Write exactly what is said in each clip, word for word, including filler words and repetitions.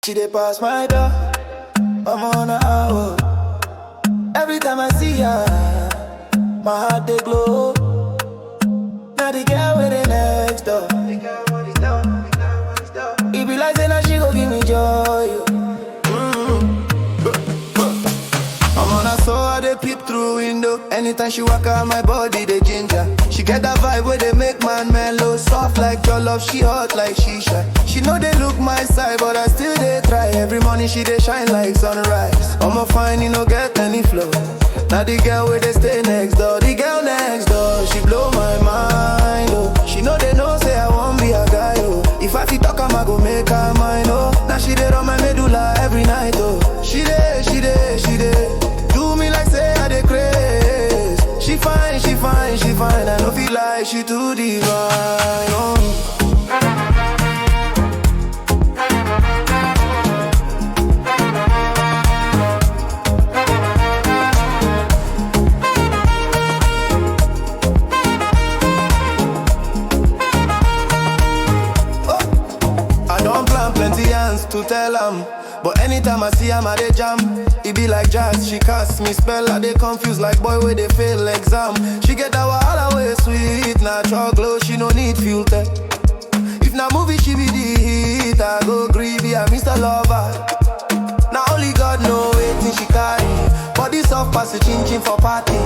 She dey pass my door. I'm on her hour. Every time I see her, my heart dey glow. Now the girl with the next door. It be like say now she go give me joy. Oh. Mm. I'm on her, so I dey peep through window. Anytime she walk out, my body dey ginger. She get that vibe where they make man mellow. Soft like jollof, she hot like shisha. She know they look my side, but I still dey try. Every morning she dey shine like sunrise. I'ma find you no get any flow. Now the girl where they stay next door, the girl next door, she blow my mind. Oh, she know they know say I won't be a guy. Oh, if I fit talk, I'ma go make her mine. Oh, now she dey run my medulla every night. Oh, she dey, she dey, she dey do me like say I dey craze. She fine, she fine, she fine. I know feel like she too divine. Oh. I don't plan plenty hands to tell am, but anytime I see am, I dey jam. It be like jazz, she cast me spell. I dey confused like boy where they fail exam. She get that wahala way sweet, natural glow, she no need filter. If na movie she be the hit, I go gree be a Mister Lover. Now only God know wetin she carry. Body soft pass the chin chin for party.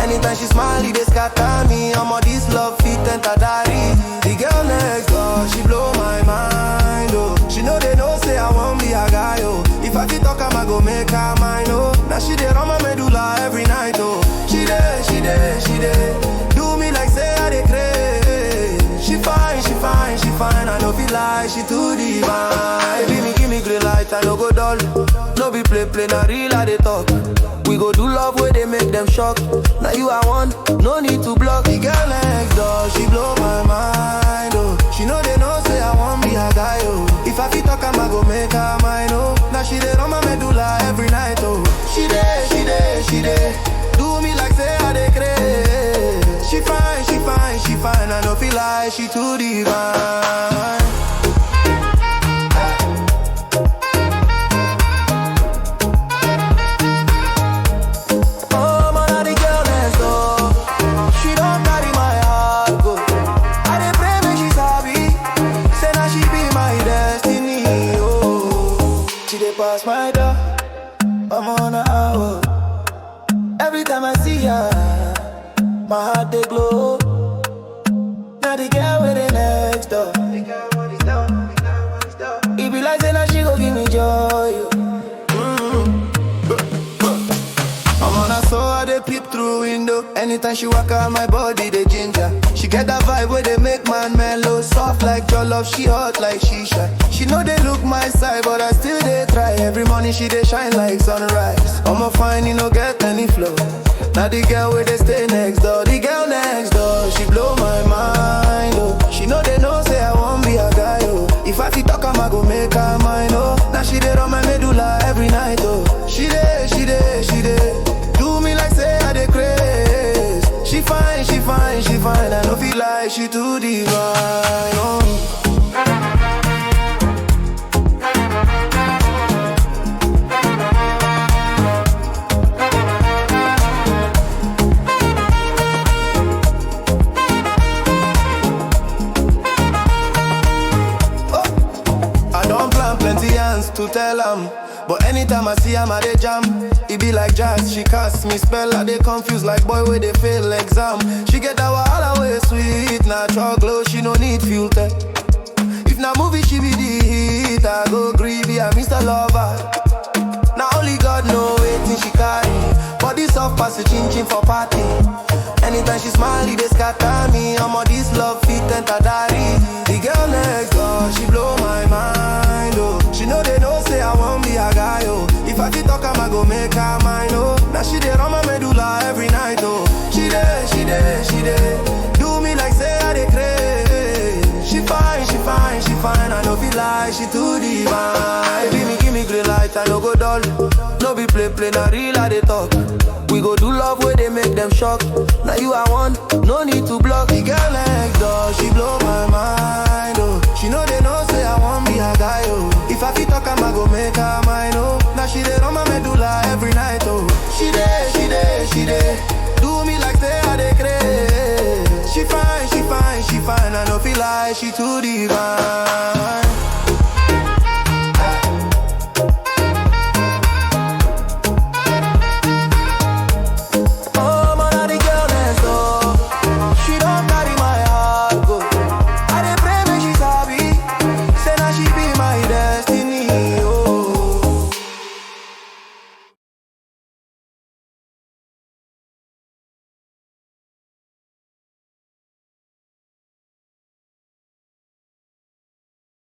Anytime she smile, it dey scatter me. I'm on this love fit enter diary. The girl next door, she blow my mind. Oh, she know they know say I won't be a guy. Oh, if I fit talk, I'ma go make her mine. Oh, now she dey run my medulla every night. Oh, she dey, she dey, she dey do me like say I dey craze. She fine, she fine, she fine. I know feel like she too divine. Baby, give me green light, I no go dull. No be play play, na real I dey talk. We go do love where they make them shock. Now you I want, no need to block. The girl next door, she blow my mind. Oh, she know they know say I won't be a guy. Oh, if I fit talk, I'ma go make her mine. Oh, now she dey run my medulla every night. Oh, she dey, she dey, she dey do me like say I dey craze. She fine, she fine, she fine. I know feel like she too divine. Oh, man, I the girl next door. She don't carry my heart go. I dey pray make she sabi. Say now she be my destiny. Oh, she dey pass my door. I'm on her hour. Every time I see her, my heart dey glow. Now the girl with the next door. It be like say now she go give me joy. Oh. Mm. I'm on her, so I dey peep through window. Anytime she walk out, my body dey ginger. She get that vibe where they make man mellow. Soft like jollof, she hot like shisha. She know they look my side, but I still dey try. Every morning she dey shine like sunrise. I'ma find you no get any flow. Now the girl where they stay next door, the girl next door, she blow my mind. Oh, she know they know say I won't be a guy. Oh, if I fit talk, I'ma go make her mine. Oh, now she dey run my medulla every night. Oh, she dey, she dey, she dey do me like say I dey craze. She fine, she fine, she fine. I know feel like she too divine. Oh. I don't plan plenty hands to tell am, but anytime I see am, I dey jam. It be like jazz, she cast me spell. I dey confused like boy where they fail exam. She get that wahala way sweet, natural glow, she no need filter. If na movie she be the hit, I go gree be a Mister Lover. Now only God know wetin she carry. Body soft pass the chin chin for party. Anytime she smile, it dey scatter me. I'm on this love fit enter diary. The girl next door, she blow my mind. Oh, she know they know say I won't be a guy. Oh, if I fit talk, I'ma go make her mine. Oh, now she dey run my medulla every night. Oh, she dey, she dey, she dey do me like say I dey craze. She fine, she fine, she fine. I know feel like she too divine. Give me, give me green light, I no go dull. No be play play, na real I dey talk. We go do love where they make them shock. Now you I want, no need to block. The girl next door, she blow my mind. Oh, she know they know say I won't be a guy. Oh, if I fit talk, I'm I no feel like she too divine.